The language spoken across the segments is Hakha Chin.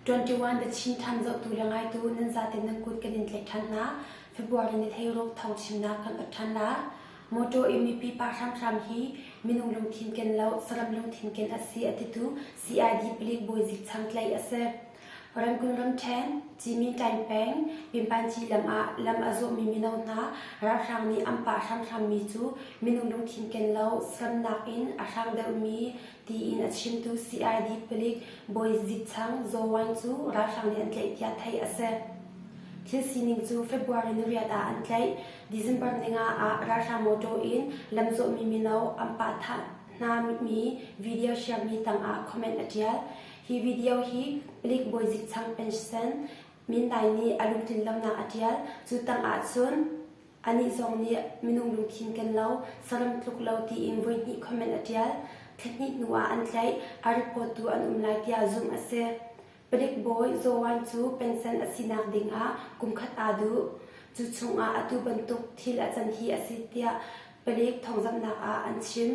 21 The Chin Times zohtu le ngaitu nan zaten nan kut kan in tlaih ṭhan hna. February ni hleiruk thawngchimnak kan ot ṭhan la. Motor i mipi pa hramhram hi minung lungthin ken lo saram lungthin ken a si a titu CID palik bawizik chang tlaih a si. Ramkulh ramṭhen, Cimi Ṭaing peng, Pimpanci lam ah lam a zawhmi mino hna ralhrang nih an pah hramhrammi cu minung lungthin ken lo saramnak in a hrang deuhmi tiin a chimtu CID palik bawi Zik Chang Zaw Waing cu ralhrang nih an tlaih tiah theih a si. Thil sining cu February niriat ah an tlaih. December ninga ah ralhrang motor in lam zawhmi mino an pah thah hnami video share-mi tangah comment a ṭial. Hi video hi palik bawizik Chang Pensen Mindai nih a lungtlin lonak a ṭial. Cu tang ahcun anih zong nih minung lungthin ken lo, saram tluk lo tiin voihnih comment a ṭial. Thlahnih hnu ah an tlaih, a report tu an um lai tiah zumh a si. Palik bawi Zaw Waing cu pensen a sinak ding ah kumkhat aa duh. Cu chungah atu bantuk thil a can hi a si tiah palik thawngzamhnak ah an chim.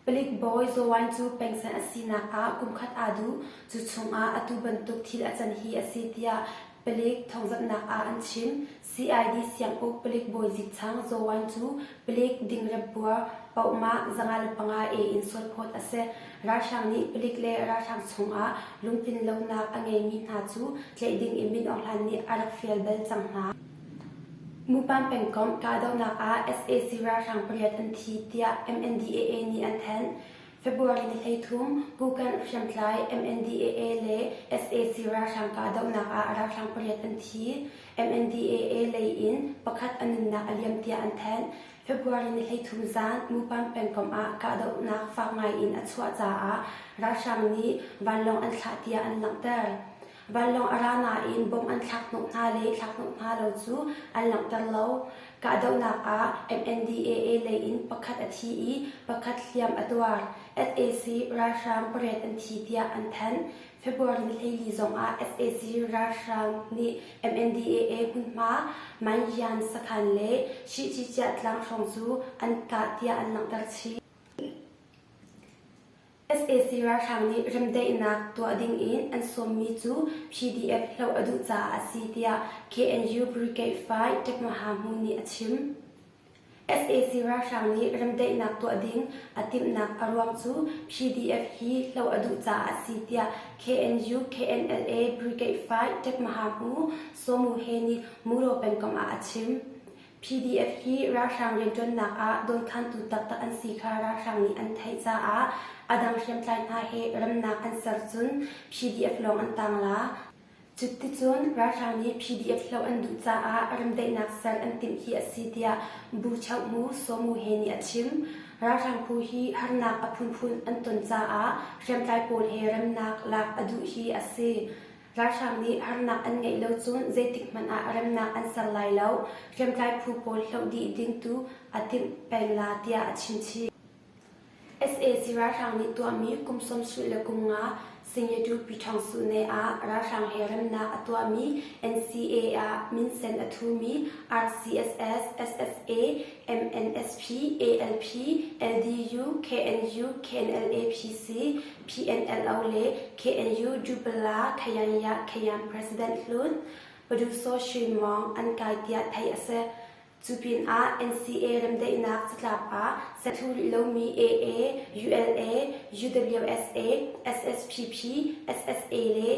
Palik bawi Zaw Waing cu pengsan a sinak ah kumkhat aa duh. Cu chungah atu bantuk thil a can hi a si tiah palik thawngzamhnak ah an chim. CID sianguk palik bawi Zik Chang Zaw Waing cu palik dingrep buar pohmah 505 A in sualphawt a si. Ralhrang nih palik le ralhrang chungah lungtlin lonak a ngeimi hna cu tlaih ding in Min Aung Hlaing nih a rak fial bal cang hna. Mupan pengkomh kahdohnak ah sac ralhrang pariat an thi tiah MNDAA nih an thanh. February ni 13 Kukanh hriamtlai MNDAA le sac ralhrang kahdohnak ah ralhrang pariat an thi. MNDAA lei in pakhat a nunnak a liam tiah an thanh. February ni 13 zan Mupan pengkomh ah kahdohnak fak ngai in a chuah caah ralhrang nih vanlawng an thlah tiah an langhter. Vanlawng a ra nain bom an thlak hnawh hna le thlak hnawh hna lo cu an langhter lo. Kahdohnak ah MNDAA lei in pakhat a thi i pakhat hliam a tuar. Sac ralhrang pariat an thi tiah an thanh. February ni 14 zong ah sac ralhrang nih MNDAA hmunhma Manyan sakhan le Shihcichiah tlang hrawng cu an kah tiah an langhter chih. Sac ralhrang nih remdaihnak tuah dingin an sawmmi cu PDF hloh a duh caah a si tiah KNU Brigade 5 Tekmaha Hmu nih a chim. Sac ralhrang nih remdaihnak tuah ding a timhnak a ruang cu PDF hi hloh a duh caah a si tiah KNU KNLA Brigade 5 Tekmaha Hmu Saw Mu He nih Muro pengkomh ah a chim. PDF hi ralhrang rianṭuannak ah dawnkhantu taktak an si kha ralhrang nih an theih caah a dang hriamtlai hna he remnak an ser cun PDF lawng an tang la. Cuticun ralhrang nih PDF hloh an duh caah remdaihnak ser an timh hi a si tiah Bu Chohmu Saw Mu He nih a chim. Ralhrang phu hi harnak a phunphun an ton caah hriamtlai pawl he remnak lak a duh hi a si. Ralhrang nih harnak an ngeih lo cun zeitik hmanh ah remnak an ser lai lo. Hriamtlai phu pawl hloh dih ding tu a timh peng la tiah a chim chih. Sac ralhrang nih tuahmi kum sawmsarih le kum nga Singyatu Piṭhawng Sune ah ralhrang he remnak a tuahmi NCA ah minsen a thumi RCSS, SSA, MNSP, ALP, LDU, KNU, KNLA PC, PNLO le KNU Dubala Khayanya Khayan President hlun Padu Saw Shwe Maung an kai tiah theih a si. Cu pinah NCA remdaihnak catlap ah sethu rih lomi AA, ULA, UWSA, SSPP, SSA le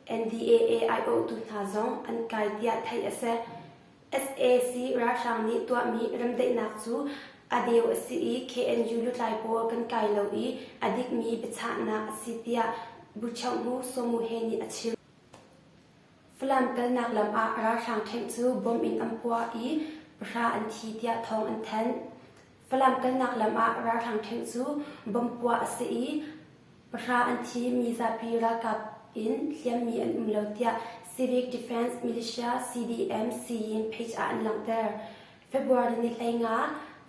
NDAA aiawhtu hna zong an kai tiah theih a si. Sac ralhrang nih tuahmi remdaihnak cu a deu a si i KNU lutlai pawl kan kai lo i a dikmi biachahnak a si tiah Buchohmu Saw Mu He nih a chim. Falam kalnak lam ah ralhrang ṭhenh cu bom in an puah i pahra an thi tiah thawng an thanh. Falam kalnak lam ah ralhrang ṭhenh cu bom puah a si i Pahra an thi mi zapi ralkap in hliammi an um lo tiah Civic Defense Militia CDM Siyin page ah an langhter. February ni 15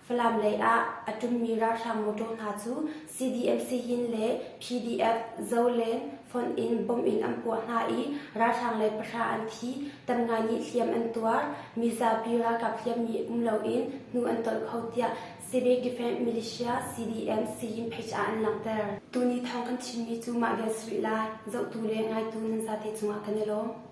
Falam lei ah a ṭummi ralhrang motor hna cu CDM Siyin le PDF Zolen fonh in bomb in an puah hna i ralhrang lei pahra an thi, tam ngai nih hliam an tuar. Mizapi ralkap hliammi um loin hnu an tolh kho tiah. Civic Defense Militia CDM Siyin page ah an langhter. Tuni thawng kan chimmi cu mah vial si rih lai. Zohtu le ngaitu nan zate cungah kan i lawm.